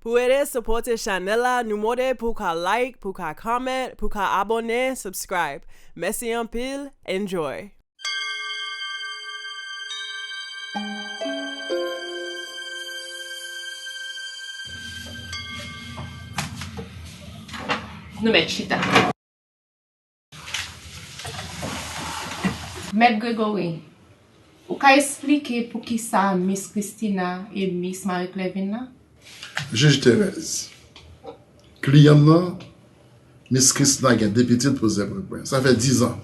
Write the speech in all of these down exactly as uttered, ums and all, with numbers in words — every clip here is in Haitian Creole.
Pou ede sipòte chanèl la, nou mande pou w ka like, pou w ka comment, pou w ka abòne, subscribe. Mèsi anpil, enjoy! Nou mèt chita. Mèt Gregory, ou ka esplike poukisa Miss Christina e Miss Marie Claire vin la? Jij Thérèse, kliyan m nan, Miss Christina gen de pitit pou Zen Prenpren. Sa fè diz an.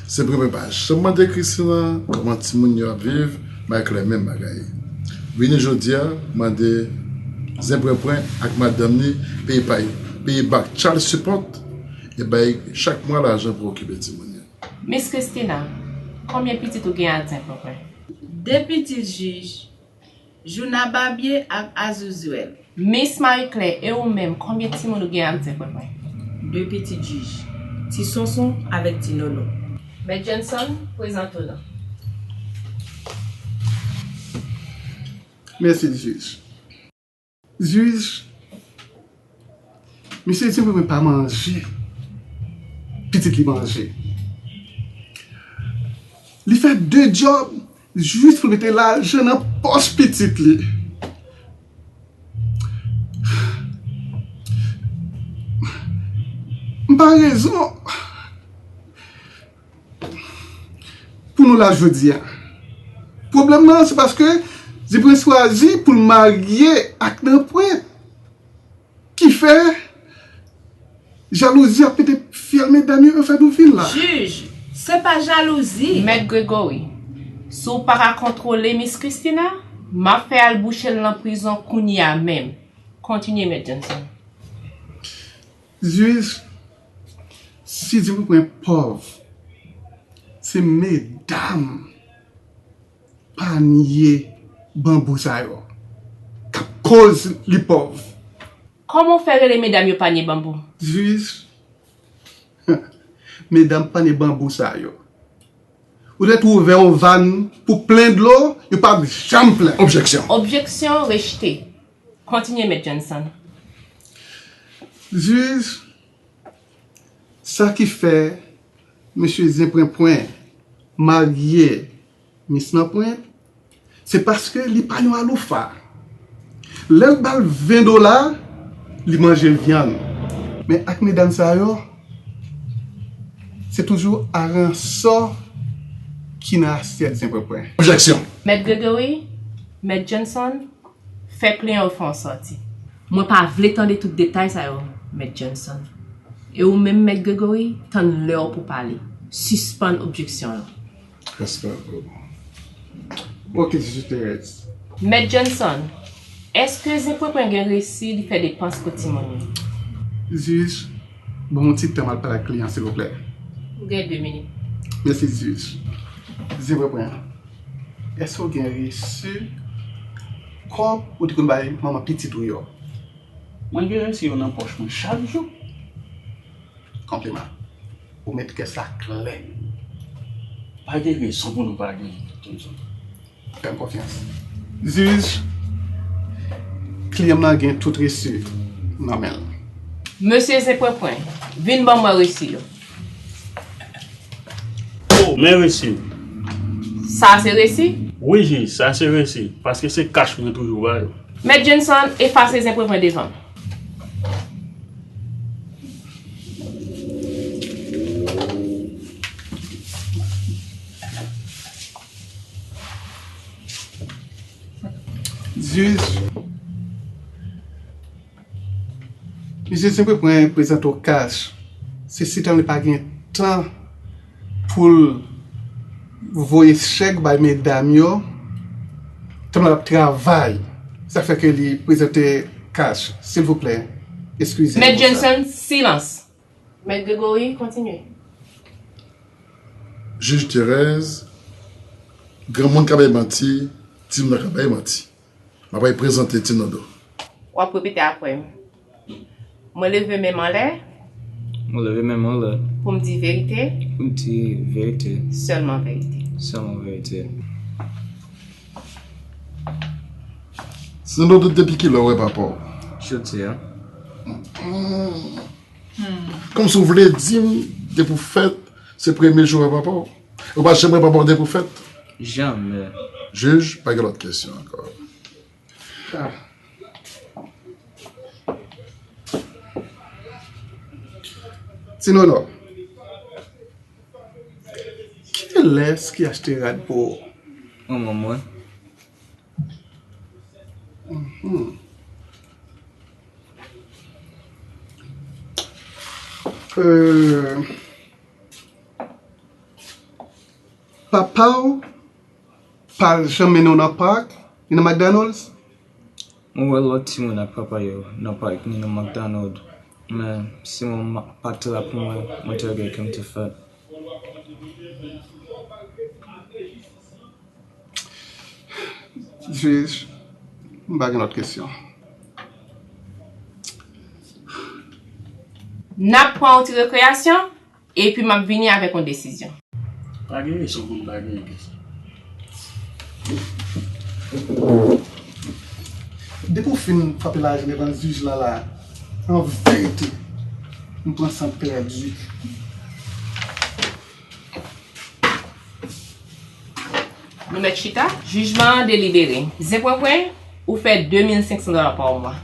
Zen Prenpren pa janm mande Christina kòman timoun yo ap viv, Marie Claire menm bagay. Vini jodi a, mande Zen Prenpren ak madanm ni peye pay, peye bak child support, e bay chak mwa lajan pou okipe timoun yo. Miss Christina, konbyen pitit ou gen ak Zen Prenpren? De pitit, jij. Jouna Babye ak Azouzuel. Miss Marie Claire, e ou menm, konbyen timoun ou gen ak Zen Prenpren? De pitit, jij. Ti Sonson avèk Ti Nono. Mèt Johnson, prezante w non. Mèsi, jij. Jij, mesye Zen Prenpren pa manje pitit li manje. Li fè de djòb jis pou l mete lajan nan pòch pitit li. M pa rezon pou nou la jodi a. Pwoblèm nan, se paske Zen Prenpren chwazi pou l marye ak Nanpwen. Ki fè jalouzi ap pete fyèl medam yo, yo fè nou vin la. Jij, se pa jalouzi. Mèt Gregory, si w pa ka kontwole Miss Christina, m ap fè al bouche l nan prizon kounye a menm. Kontinye, Mèt Johnson. Jij, si Zen Prenpren pòv, se medam panye banbou sa yo k ap koz li pòv. Kòman w fè rele medam yo panye banbou? Jij, medam panye banbou sa yo. Ou dwèt ouvè yon vàn pou plen dlo, yo p ap janm plen. Objeksyon. Objeksyon rejte. Kontinye, Mèt Johnson. Jij, sa ki fè mesye Zen Prenpren marye Miss Nanpwen, se paske li pa yon aloufa. Lè l ba l ven dola, li manje vyann. Men ak medam sa yo, se toujou aransò ki nan asyèt Zen Prenpren. Objeksyon. Mèt Gregory, Mèt Johnson, fè kliyan w fè yon sòti. Mwen pa vle tande tout detay sa yo, Mèt Johnson. E ou menm, Mèt Gregory, tann lè w pou pale. Sispann objeksyon yo. Respè pou ou. Ok, Jij Thérèse. Mèt Johnson, èske Zen Prenpren gen resi li fè depans pou timoun yo? Jij, ban m yon ti tan m al pale ak kliyan, silvouplè. Ou gen de minit. Mèsi, jij. Zen Prenpren, èske w gen resi kòb ou te konn bay manman pitit ou yo? Mwen gen resi yo nan pòch mwen chak jou. Konpliman. Ou met kè sa klè. Pa gen rezon pou nou pa gen Johnson. Fè m konfyans. Jij, kliyan m nan gen tout resi nan men l. Mesye Zen Prenpren, vin ban mwen resi yo. Oh, men resi. Sa se resi? Wi, jij, sa se resi. Paske se kach mwen toujou ba yo. Mèt Johnson, efase Zen Prenpren devan m. Jij, mesye Zen Prenpren prezante w kach. Se sitan li pa gen tan pou l voye chèk bay medam yo, tèlman l ap travay. Sa fè ke li prezante kach. Silvouplè, eskize m pou sa. Mèt Johnson, silans! Mèt Gregory, kontinye. Jij Thérèse, granmoun ka bay manti, timoun nan ka bay manti. M ap al prezante Ti Nono. W ap repete apre m. Mwen leve men m anlè. Mwen leve men m anlè. Pou m di verite. Pou m di verite. Sèlman verite. Sèlman verite. Ti Nono, depi kilè w wè papa w? Jodi a. Kòmsi w vle di m, depi w fèt, se premye jou w wè papa w? Ou pa janm wè papa w depi w fèt? Janmè. Jij, pa gen lòt kesyon ankò. Ah. Ti Nono, kilès ki achte rad pou ou? Manman mwen. Mhm. Euh, papa w pa janm mennen w nan pak, ni nan McDonald's? Mwen wè lòt timoun ak papa yo nan pak ni nan McDonald, men si mwen ma- pa t la pou mwen, mwen te regrèt ke m te fèt. Jij, m pa gen lòt kesyon. N ap pran yon ti rekreyasyon, epi m ap vini avèk yon desizyon. Pa gen rezon pou n pa gen yon kesyon. Depi w fin frape lajan devan jij la la, an verite, m pran san pèdi. Nou mèt chita. Jijman an delibere. Zenpwenpwen, ou fè de mil senk san dola pa mwa.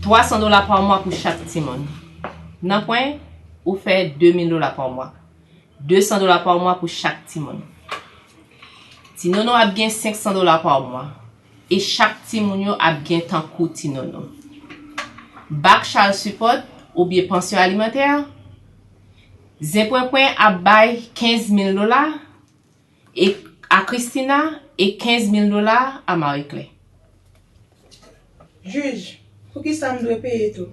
Twa san dola pa mwa pou chak timoun. Nanpwen, ou fè de mil dola pa mwa. De san dola pa mwa pou chak timoun. Ti Nono ap gen senk san dola pa mwa. E chak timoun yo ap gen tankou Ti Nono. Bak child support oubyen pansyon alimantè, Zenpwenpwen ap bay kenz mil dola e a Christina e kenz mil dola a Marie Claire. Jij, poukisa m dwe peye tou?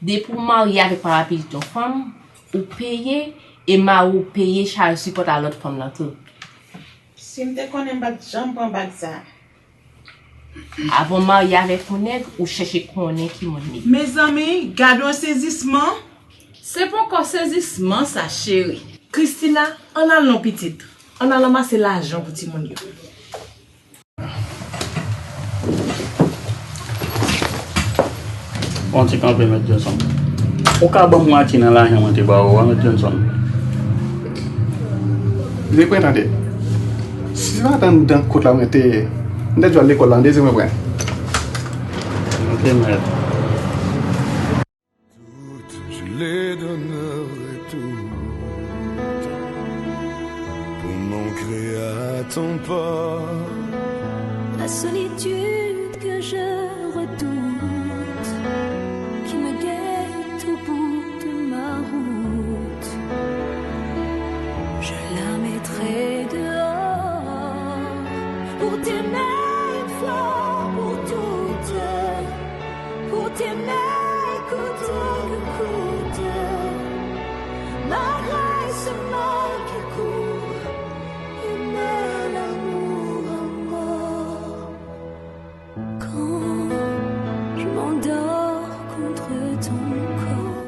Depi w marye avèk parapitit yon fanm, ou peye e mari w peye child support a lòt fanm nan tou. Si m te konnen, m pa t janm pran bag sa a. Avan w marye avèk yon nèg, ou chèche konnen ki moun li ye. Mezanmi, gad yon sezisman! Se poko sezisman sa, cheri. Christina, ann al non pitit. Ann al ranmase lajan pou timoun yo. Bon, ti kanpe, Mèt Johnson. Ou ka ban m mwatye nan lajan mwen te ba ou a, Mèt Johnson? Zenpwen, tande. Si se pa t anndan kot la mwen te ye, m ta dwe al lekòl la, tande, Zenpwen. Ok, mèt. Tout, je les donnerai toutes pour m'ancrer à ton port. La solitude que je redoute, qui me guette au bout de ma route, je la mettrai dehors pour t'aimer une fois pour toutes, pour t'aimer coûte que coûte. Malgré ce mal qui court, aimer l'amour à mort. Quand je m'endors contre ton corps,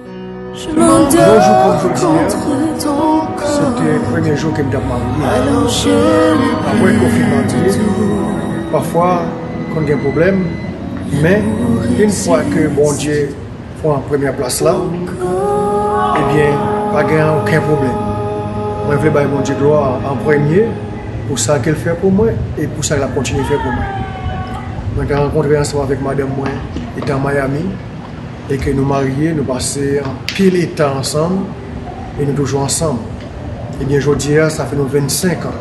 je m'endors contre ton corps. Bonjou, kòm jodi a, se te premye jou ke m t ap marye. Apre konfinman an rive, pafwa konn gen pwoblèm, men yon fwa ke Bondye pran premyè plas la, ebyen, pa gen okenn pwoblèm. Mwen vle bay Bondye glwa an premye pou sa ke l fè pou mwen e pou sa l ap kontinye fè pou mwen. Mwen te rankontre ansanm avèk madanm mwen etan Miami e ke nou marye, nou pase anpil eta ansanm e nou toujou ansanm. Ebyen, jodi a, sa fè nou vennsenk an.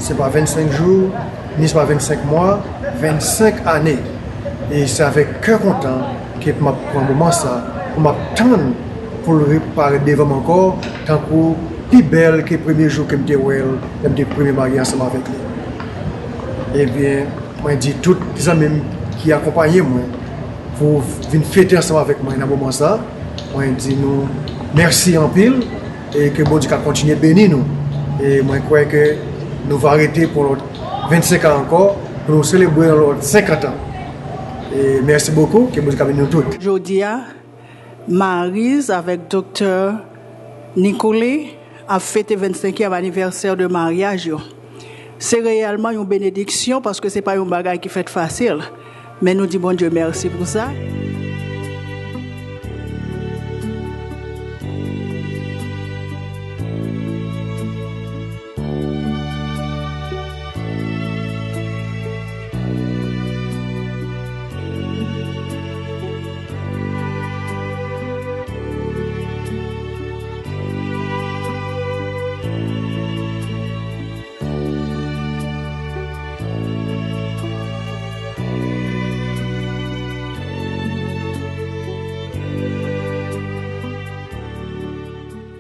Se pa vennsenk jou, ni se pa vennsenk mwa, vennsenk ane. E se avèk kè kontan ke m ap pran moman sa pou m ap tann pou l reparèt devan m ankò tankou pi bèl ke premye jou ke m te wè l lè m te premye marye ansanm avèk li. Ebyen, mwen di tout zanmi m ki akonpaye mwen pou vin fete ansanm avèk mwen nan moman sa, mwen di nou mèsi anpil e ke Bondye ka kontinye beni nou. E mwen kwè ke nou va rete pou lòt vennsenk an ankò, pou nou selebre yon lòt senkant an. E mèsi bokou, ke Bondye ka beni nou tout. Jodi a, Maryse avèk Doktè Nicole ap fete vennsenkyèm anivèsè de maryaj yo. Se reyèlman yon benediksyon paske se pa yon bagay ki fèt fasil. Men nou di Bondye mèsi pou sa.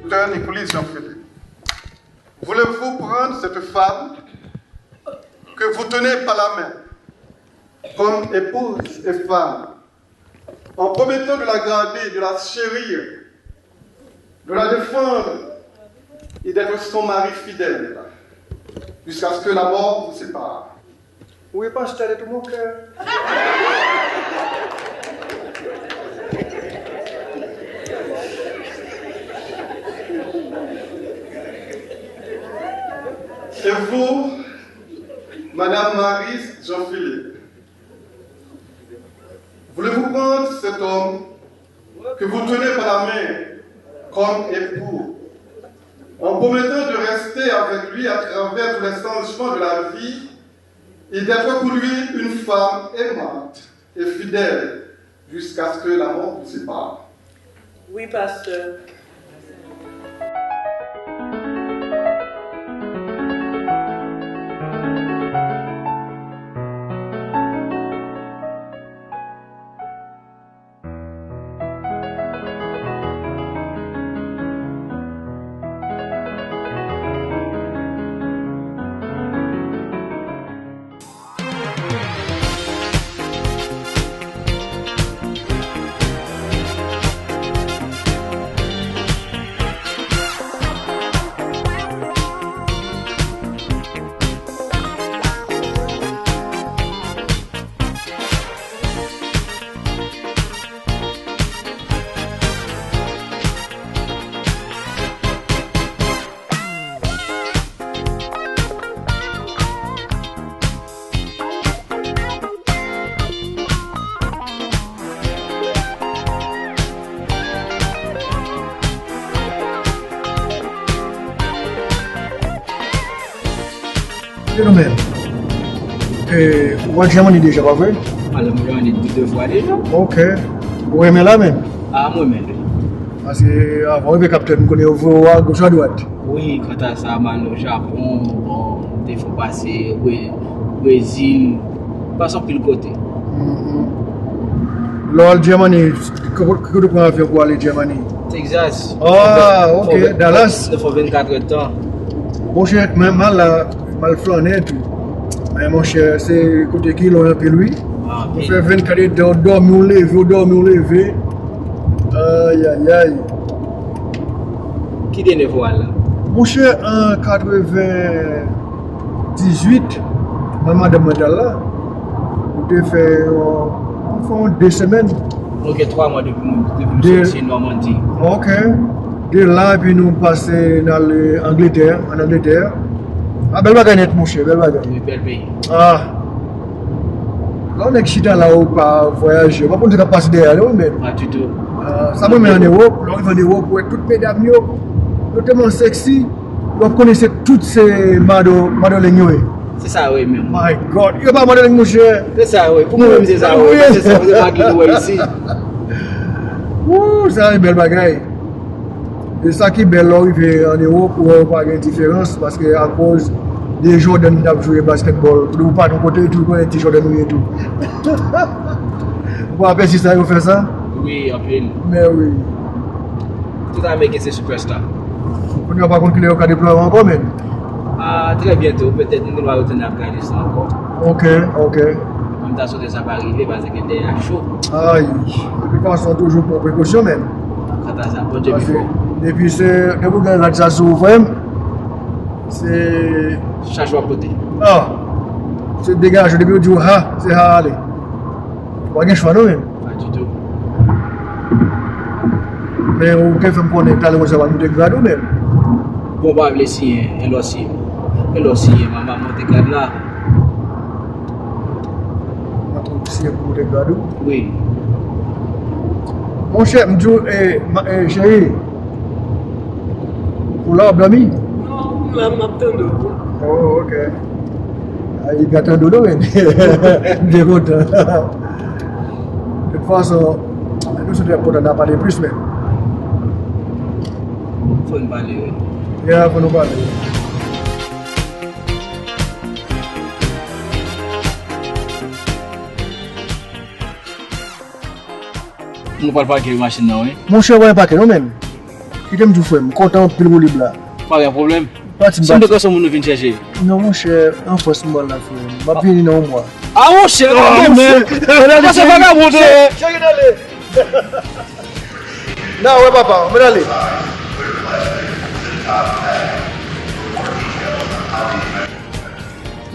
Docteur Nicolis Jean-Philippe, voulez-vous prendre cette femme que vous tenez par la main, comme épouse et femme, en promettant de la garder, de la chérir, de la défendre et d'être son mari fidèle jusqu'à ce que la mort vous sépare? Oui, pasteur, de tout mon cœur. Et vous, Madame Maryse Jean-Philippe, voulez-vous prendre cet homme que vous tenez par la main comme époux, en promettant de rester avec lui à travers tous les changements de la vie et d'être pour lui une femme aimante et fidèle jusqu'à ce que la mort vous sépare? Oui, pasteur. Fenomen. E, ou al Jèmani deja, pa vre? Al Jèmani de fwa deja. Ok. Ou renmen la menm? A, mwen renmen l. Paske avan w rive Kaptèn, m konnen yo voye w a goch a dwat. Wi, kanta sa, m al o Japon, bon, m te fè pase Bre-, Brezil, pase anpil kote. Mhm. Lè w al Jèmani, ki kote w pran avyon pou w ale Jèmani? Texas. Ah, ok, Dallas. Nou fè vennkat èdtan. Monchè, men m al la, m al flannen tou. Men monchè, se kote ki lwen anpil, wi. Ah, ou fè vennkat èdtan, w dòmi, w leve, w dòmi, w leve. Ayayay. Ki dènye fwa w al la? Monchè, an katrevenndizwit, mwen madanm mwen t al la. Nou te fè yon, nou fè yon de semèn. Nou gen twa mwa depi nou, depi nou soti Nòmandi. Ok. De la, epi nou pase n al Angletè, ann Angletè. A, bèl bagay nèt, monchè, bèl bagay. Wi, bèl peyi. Ah. Lè yon nèg chita la, ou pa vwayaje, ou pa konn sa k ap pase dèyè a, non, men. Pa ditou. Ah, sa mwen renmen ann Ewòp, lè w rive ann Ewòp, ou wè tout medam yo, yo tèlman sèksi, w ap konnen se tout se mado-, madoleng yo ye. Se sa yo ye menm. My God, yo pa madoleng, monchè. Se sa yo ye. Pou mwen menm, se sa yo ye. Paske se sa, se pa ki nou wè isi. Woo, sa se bèl bagay. E sa ki bèl, lè w rive ann Ewòp, ou wè w pa gen diferans, paske akoz de Jordan ki t ap jwe baskètbòl, ou pa t yon kote tou, konnen ti Jordan ou ye tou. Ou pa apèsi sa yo fè sa? Wi, anpil. Men wi. Tout Ameriken se superstar. Kounye a, w pa konn kilè yo ka deplwaye w ankò, men. Ah, trè byento, petèt nou va retounen Afganistan ankò. Ok, ok. Mwen ta swete sa pa rive, paske dèyè a cho. Ay, de tout fason, toujou pran prekosyon, men. Kanta sa, Bondye pi fò. Epi se, depi w gen rad sa sou ou, frè m, se chaj w ap pote. Ah, se degaje, depi yo di w ha, se ha ale. Ou pa gen chwa non, men. Pa ditou. Men ou te fè m konnen talè konsa w ap monte grad ou menm. Bon, w pa vle siyen, e lè w siyen, e lè w siyen, manman monte grad la. Mwen tou siyen pou monte grad ou? Wi. Monchè, m di w, e, ma-, e, cheri, ou la w ap dòmi? Non, m la, m ap tande w. Oh, ok. Ay, li ka tande w non, men. M byen kontan. De tout fason, nou sou trè kontan n a pale plis, men. Fò n pale, wi. Ya, fò nou pale. Nou pral pake machin nan, wi. Monchè, w pa gen pake non, men. Kite m di w, frè m, m kontan anpil pou lib la. Pa gen pwoblèm. Pati m pati. Si m te konsa moun nou vin chèche. Non, monchè, an Frans m pral la, frè m. M ap vini nan yon mwa. Ah, monchè, ah, monchè. Monchè, vagabon, monchè. Cheri, ale. N a wè papa, mwen ale.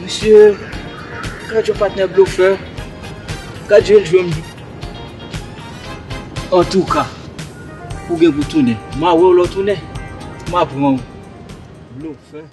Mesye, gad yon patnè blofè. Gad jan l jwe m. Antouka, ou gen pou tounen. M a wè w lè w tounen. M a pran w. Blofè.